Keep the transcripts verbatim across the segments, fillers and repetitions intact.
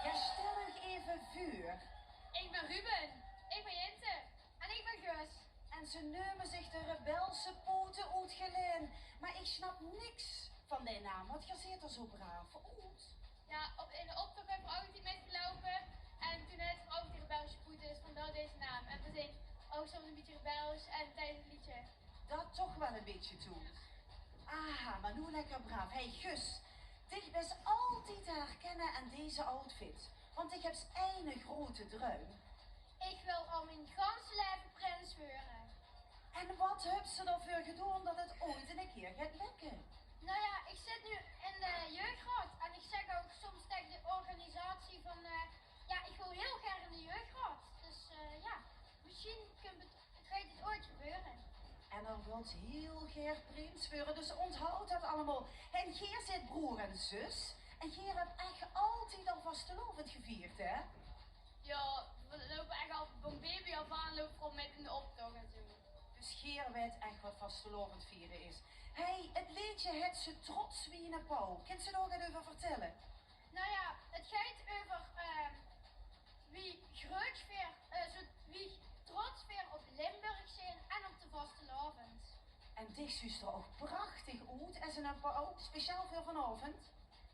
Ja, stel uch effe veur. Ik ben Ruben. Ik ben Jente. En ik ben Gus. En ze neume zich de Rebelse Poete oet Gelaen. Mer ich snap niks van dae naam, want geer zeet d'r zo braaf oet. Ja, op, in de optocht hebben we ook altijd metgelopen. En toen hebben we ook die Rebelse Poete, dus vandaar deze naam. En we zingen ook soms een beetje rebels en tijdens het liedje. Dat toch wel een beetje toe. Aha, mer noe lekker braaf. Hey, Gus, dich bès altied te herkenne aan deze outfit. Want dich höbs eine grote druim. Ik wil al mijn ganse leven prins worden. En wat höbs se d'r veur gedoon dat het ooit eine kier geit lekke? Nou ja, ik zit nu in de jeugdraad en ik zeg ook soms tegen de organisatie van, eh, ja, ik wil heel graag in de jeugdraad. Dus eh, ja, misschien komt het, het gaat het ooit gebeuren. En d'r wilt hiel gaer prins weure, dus onthoud dat allemaol. En geer zeet broer en zus. En geer höbt ech altied al vastelaovend gevierd, hè? Ja, we lopen echt al van baby af aan lopen we al met in de optocht en zo. Dus geer weit ech wat vastelaovend viere is. Hey, het leedje het Ze trots wie 'ne pauw. Kins se dao get euver vertelle? Nou ja, het gaat over ehm, wie groot weer, eh, zo, wie trots weer op Limburg zijn en op de vastelaovend. En dich zuus d'r ouch prachtig oet, es 'ne pauw, speciaal veur vanaovend.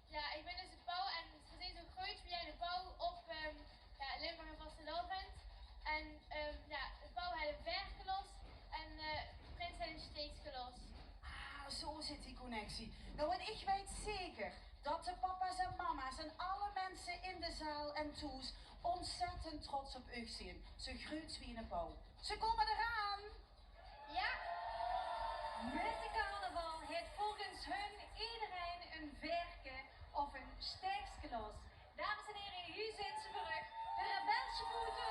Ja, ik ben dus de pauw en we zijn zo groot wie de pauw op ehm, ja, Limburg en vastelaovend. En ehm, ja, de pauw had een verkelos en eh, de prins had een steekskelos. Ah, zo zit die connectie. Nou, en ich weit zeker dat de papa's en mama's en alle minse in de zaal en thoes ontzettend trots op uch zeen. Ze greut wie 'ne pauw. Ze kómme d'raan! Ja? Met de carnaval het volgens hun iedereen een verke of een steekskelos. Dames en heren, hier zijn ze terug. De Rebelse Poete.